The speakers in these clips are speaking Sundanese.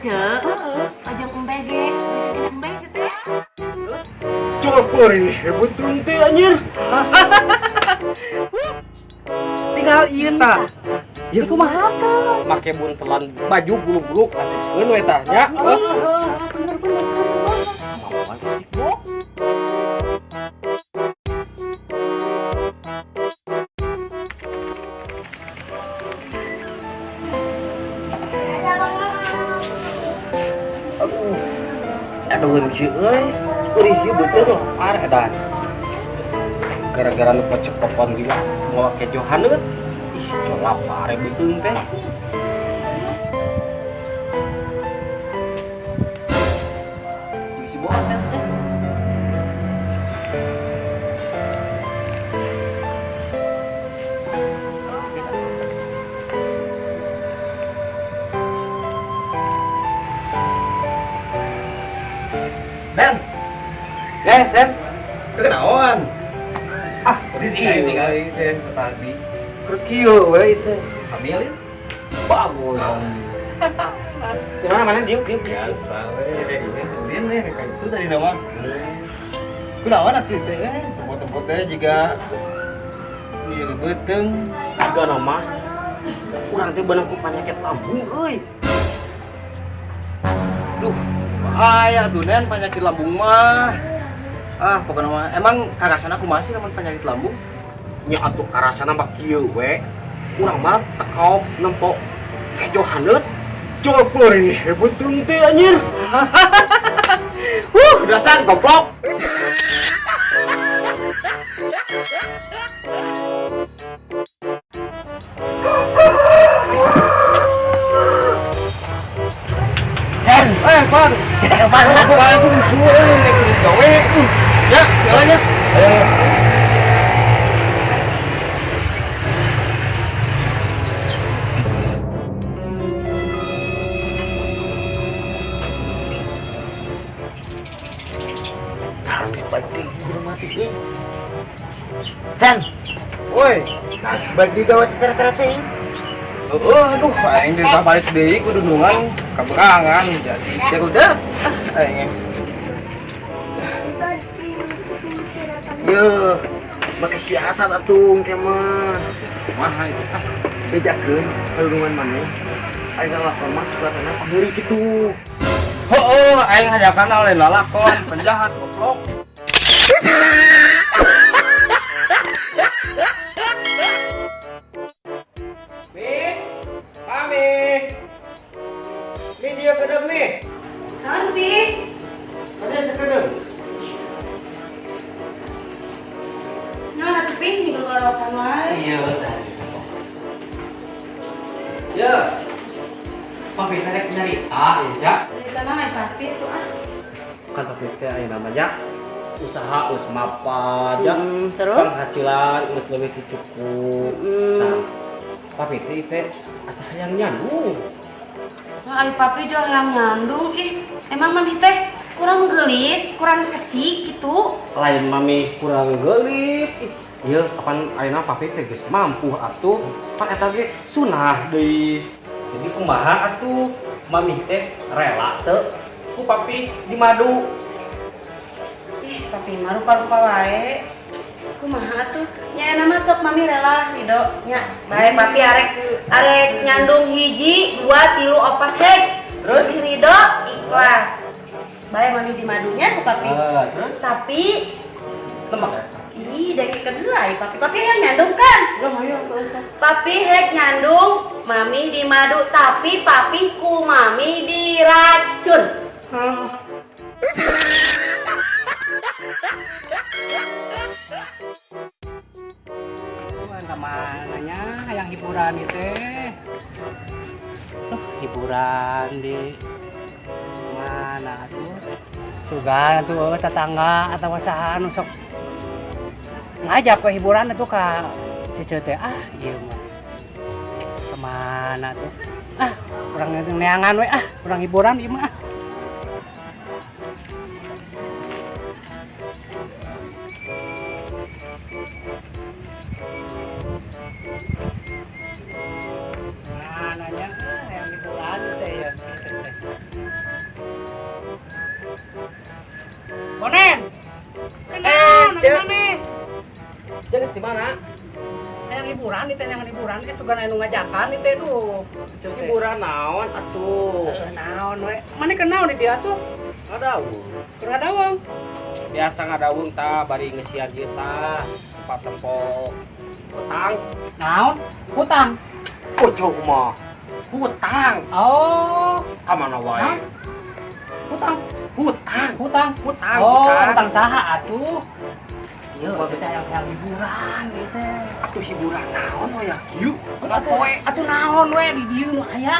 Ceu. Pajang embe ge, bisa kena embe sih teh. Coba beuteung teh anjir. Tinggal ieu tah. Ya kumaha tah? Make buntelan baju bulu-bulu asupkeun we tah nya. Bener bener. Mawan sih, Bok. Aduh. Aduh, kieu euy. Urih ieu beuteung lapar edan. Gara-gara nu pecepopon gila mau kejo haneut. Ih, lapar beuteung teh. Si bohong kan teh. Ben. Eh, Sen. Kenaon? Ah, Tinggal teh tadi. Keur kieu we teh. Hamilin? Bagus. Mana mana diuk diuk. Biasa we kayak gini. Ulin we kayak itu tadi nama. Kunaon atuh teh tempat-tempat teh juga ieu beuteung. Juga nama urang teh beunang ku penyakit lambung euy. Duh, bahaya tuh Nen penyakit lambung mah. Ah, pokoknya mah emang karasana kumaha sih lamun penyakit lambung? Nya atuh karasana mah kieu we. Urang mah tekaop nempo kejo haneut. Coba beuteung teh anjir. Huh, dasar goblok. Sen, Eh, Bang. cek bang, aku aku musuh euy nek kulit gawe. Ya, jalannya. Ayo. Sen, Woi, nah sebaik digawe tera-tera teuing. oh, aduh, aing teh balik deui ku dundungan kaberangan jadi ya udah. Ah, aing. Ye, make siasat atuh engke mah. Kumaha itu? Ah, Bejakeun kalungan maneh. Aing lalakon mah suka kana paheuri kitu. Heueuh, aing hajakan oleh lalakon penjahat goblok. Mi, Mami. Mi dia kedem mi. Naon, Pi? Kada sakedem. Naon atuh Pi digogorowokan wae. Iya tadi. Ya. Papi teh rek nyarita ya, Cak. Cerita naon ai Papi tuh ah. Kan papi teh aya namanya usaha geus mapan ya. Terus? Penghasilan geus leuwih ti cukup. Nah, papi teh teh asa hayang nyandung. Nah, ai Papi jual yang nyandung ih. Emang mami teh kurang geulis, kurang seksi gitu. Lain mami kurang geulis. Ih, ieu kapan ayeuna papi teh geus mampu atuh. Pan eta ge sunah deui. Jadi kumaha atuh mami teh rela teu ku papi dimadu. Ih, papi mah rupa-rupa wae. Kumaha atuh? Nya enak mah sok mami rela ridho nya. Bae papi arek arek nyandung hiji, dua, tilu, opat hek. Terus? Mami ridho ikhlas. Bae mami dimadunya ku papi. Ah, terus Tapi lemak ya? ih dengkeun heula ai papi. Papi hayang nyandung kan? Ya hayang. Papi hek nyandung, mami dimadu, tapi papi ku mami diracun. Wah, kamananya yang hiburan itu? Tuh, hiburan di mana tuh? Sugan tuh tetangga atau saha nu sok ngajak ke hiburan tuh ka cece teh. Ah, ieu mah. Kemana tuh? Ah, kurang neangan we ah, kurang hiburan ieu mah. Mananya yang hiburan teh ya, teh. teh yang hiburan ge sugan anu ngajakan ieu teh duh. Hiburan naon atuh? Heuh, naon we. Mana kenal di dia tuh? Ngadawung. Keur ngadawung. Biasa ngadawung tah bari ngesian ieu tah tempat tempo hutang. Naon? Hutang. Ojo mah. Hutang. Oh, Ka mana wae? Hah? Hutang. Hutang. Hutang. Hutang. Oh, hutang. hutang saha atuh? Ieu teh yang hiburan ieu teh. Atuh hiburan naon we ya? Kieu. Atuh, atuh naon we di dieu nu aya.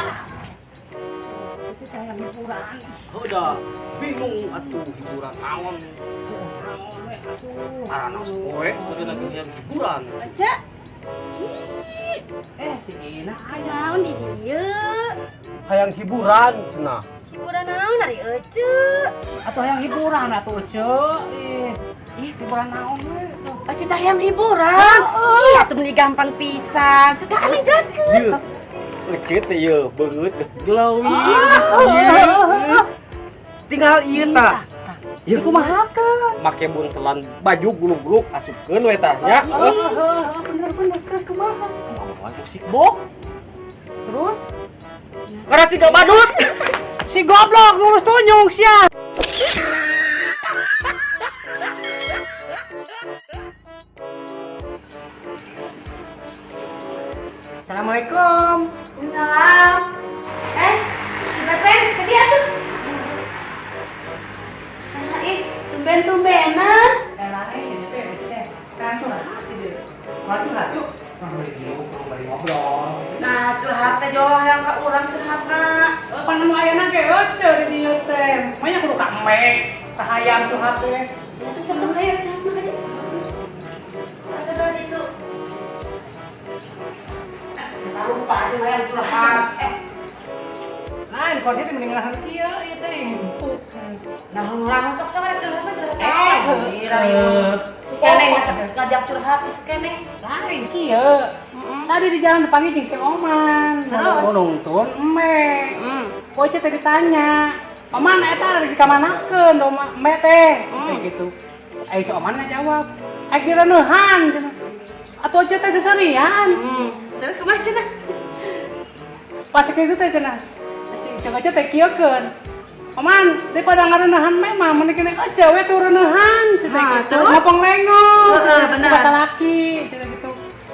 Itu teh yang hiburan. Udah bingung atuh hiburan naon. Naon we atuh. Arana poe kudu lagi hiburan. Ece. Ih, Eh, si Ina aya. naon di dieu? Hayang hiburan cenah. Hiburan naon ari Ece? Atuh hayang hiburan atuh Ece. Ih, ih hiburan naon we tuh. Ece teh hayang hiburan. Iya tuh meni gampang pisan. Suka aneh jelaskeun. Ieu. Ece teh ieu beungeut geus glowing geus ieu. Tinggal ieu tah. Ieu kumahakeun? Make buntelan baju gulung-gulung asupkeun we tah nya. Heeh, heeh, bener bener terus kumaha? Kumaha musik box. Terus Ngarasi gak badut. si goblok lurus tunyung sia. Assalamualaikum. Waalaikumsalam. Eh, si Pepen, ke dia tuh. Nah, ih, tumben-tumbenan. Eh, lain ini teh, teh. Kan curhat gitu. Kalau curhat yuk, orang beli diuk, orang beli ngobrol. Nah, curhat teh jauh yang ke urang curhatna. Eh, pan nu ayana ge euceu di dieu teh. Manya kudu ka embe, ka hayam curhat teh. Ya tuh sok hayo curhat mah aja. Atau dari itu. Kita lupa aja hayang curhat. Eh, Lain kursi teh mending lahan kieu ieu teh empuk. Nah, langsung sok sok ada curhat mah curhat. Eh, gila ieu. Sukene ngajak curhat sukene. Lain kieu. Tadi di jalan dipanggil jeung si Oman. Terus? Nungtun embe. Kok teh ditanya, Oman eta rek dikamanakeun doma embe teh. Kayak gitu. Ai si Oman ngajawab, "Aik direneuhan cenah." Atuh aja teh seserian. Terus kumaha cenah? Pas kayak gitu teh cenah. Cek aja teh kieukeun. Oman, daripada ngareneuhan mah mah mending kene aja we tuh reneuhan cenah Hah, gitu. terus? Ngopong lengo. Heeh, bener. Kata laki cenah gitu.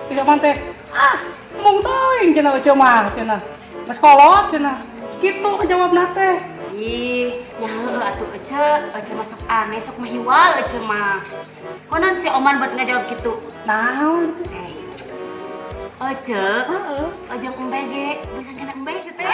Terus Oman teh, "Ah, mung teuing cenah euceu mah cenah. Geus kolot cenah." Kitu jawabna teh. Ih, nya heueuh atuh Ece, Ece masuk aneh sok mahiwal Ece mah. Konon si Oman buat ngajawab gitu. Naon gitu. Eh, Ece, Heeh. ojong embe ge, bisa kena embe sih teh.